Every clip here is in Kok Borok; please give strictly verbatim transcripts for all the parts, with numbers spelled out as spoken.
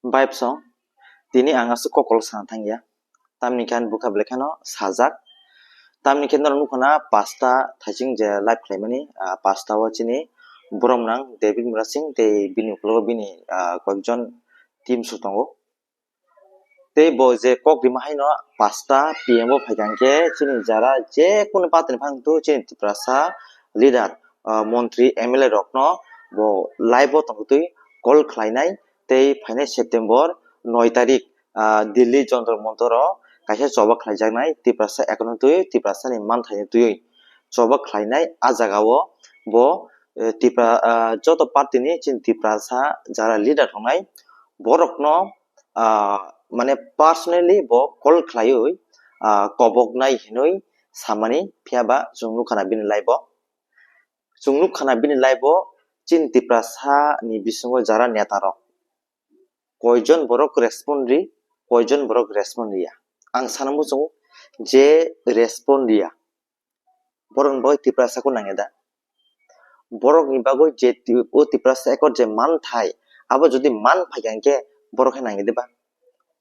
Vibe song, tini ang aswk kokol sana thangya. Tamni khe ani bwkha belai kheno sajak. Tamni khe norok nukha na pasta thaising je live khlaimani, ah, pasta o chini borok nang David Murasing tei bini ukologo bini, ah, koyekjon team su tongo. Tei bo je kok rima haino pasta P M o phaikha hwnkhe chini jara je kunu party ni phang tu chini Tiprasa leader, ah, montri M L A rokno bo live o tongtwi call khlainai tei phainai September noi tarik, ah, Delhi Jantar Mantar o kaisa choba khlaijaknai Tiprasa account twi Tiprasa ni manthaini twiwi choba khlainai. A jaga o bo, eh, Tipra-, ah, joto party ni chini Tiprasa jara leader tongnai borokno, ah, mane personally bo call khlaiwi, ah, koboknai hinwi samani, phiya ba chwng nukha na bini live o. Chwng nukha na bini live o chini Tiprasa ni bisingo jara neta rok koijon borok respond ri, koijon borok respond riya. Ang sana muchungo je respond riya, borok ni bagwi Tiprasa kok nangya da? Borok ni bagwi je ti-, o Tiprasa accord je manthai, abo jodi man phaikha hwnkhe borok khe nangya diba?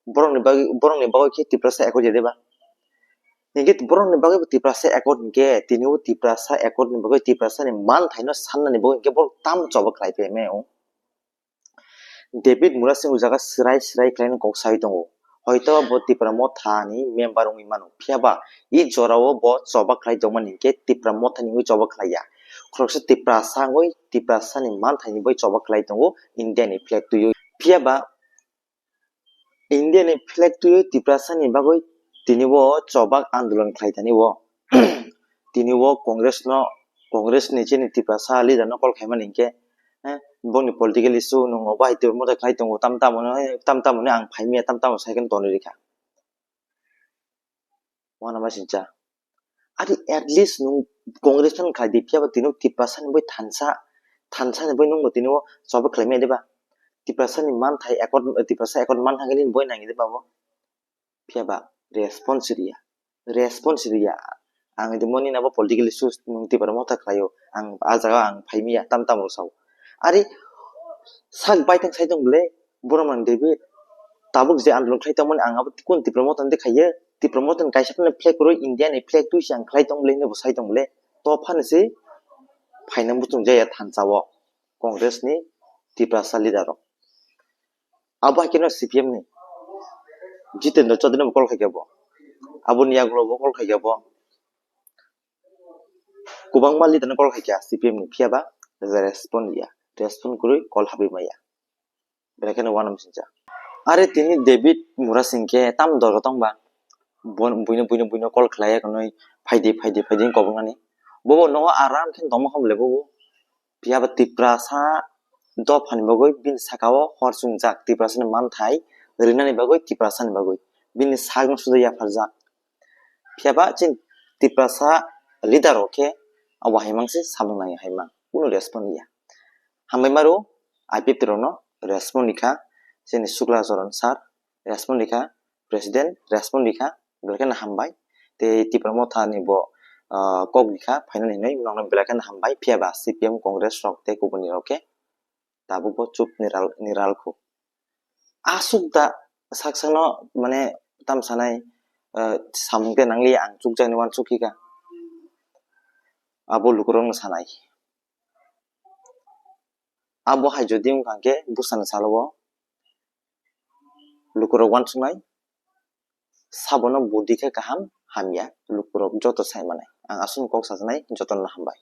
Borok ni bagwi, borok ni bagwi khe Tiprasa accord ya diba? Hwnkhe borok ni bagwi bo Tiprasa accord hwnkhe tini o Tiprasa accord ni bagwi Tiprasa ni manthaino sannani bagwi hwnkhe borok tam choba khlai phaimai o. David Murasing o jaga swrai swrai khlaina kok sai tongo. Hoito bo Tipra Motha ni member wngwi mano. Phiya ba i jora o bo choba khlai tongmani hinkhe Tipra Motha ni wngwi choba khlai ya. Khoroksa Tiprasa wngwi Tiprasa ni manthaini bai choba khlai tongo India ni flag twiwi. Phiya ba India ni flag twiwi Tiprasa ni bagwi tini bo chobak andolon khlai tani bo. Tini bo Congress no, Congress ni chini Tiprasa leader no call khaimani hinkhe, eh, boni political issue nung obo hai Tipra Motha khlai tongo, tam tamo no, tam tamo no ang phaimya, tam tamo sai khe tonwi rikha. Wana ma sincha. Ari at least nung Congress fan khlai di, phiya ba tini Tiprasa ni bai thansa, thansa ni bai nung bo tini o choba khlai maya diba? Tiprasa ni manthai accord, Tiprasa accord manthai ni bai nangi diba bo? Phiya ba response riya, response riya. Ang di moni na bo political issues nung Tipra Motha khlaio, ang a jaga ang phaimya tam tam rok sao. Ari sak baithang sai tong bole, borok man David, tabuk je andolon khlai tongmani ang abo kun Tipra Motha ni khaiye, Tipra Motha ni kaisa phano flag kwrwi India ni flag twi se ang khlai tong bole hinwi bo sai tong bole, to phano se phaina muchung jaya thansa o Congress ni Tiprasa leader rok. Abo hai kheno C P M ni Jitendra Chaudhary no call khaikha bo. Aboni yagulo bo call khaikha bo. Kwbangma leader no call khaikha C P M ni, phiya ba respond ya. Respond kwrwi call habwi maya. Belai kheno wanam sincha. Are tini David Murasing khe tam doro tong ba? Bon-, buino, buino, buino call khlaiya kwnwi, "Phaidi, phaidi, phaidi," wng koboknani. Bobo nogo aram khe tongma hom le bobo. Phiya ba Tiprasa dophani bagwi bini saka o hor chwngjak, Tiprasa ni manthai rinani bagwi, Tiprasa ni bagwi bini sak no suda yapharjak. Phiya ba chini Tiprasa leader rok khe abo hai mang se samung nai hai mang, kunu respond ya. Hambai maru I P F T rok no respond rikha, chini Sukla Charan sir respond rikha, president respond rikha, belai kheno hambai. Tei Tipra Motha ni bo, ah, kok rikha, phainani hinwi nokno belai kheno hambai, phiya ba C P M Congress rok tei kubuni rok khe tabuk bo chup niral, niral khu. Aswk da sak sakno mane tam sanai, ah, samung de nangli ang chukjakni uansuk kha. Abo lukurokno sanai. Abo hai jodi wngkha khe bwsani salo o lukurok uansuknai, sabono budi khe kaham hamya lukurok joto sai manai. Ang aswkno kok sajaknai, jotono hambai.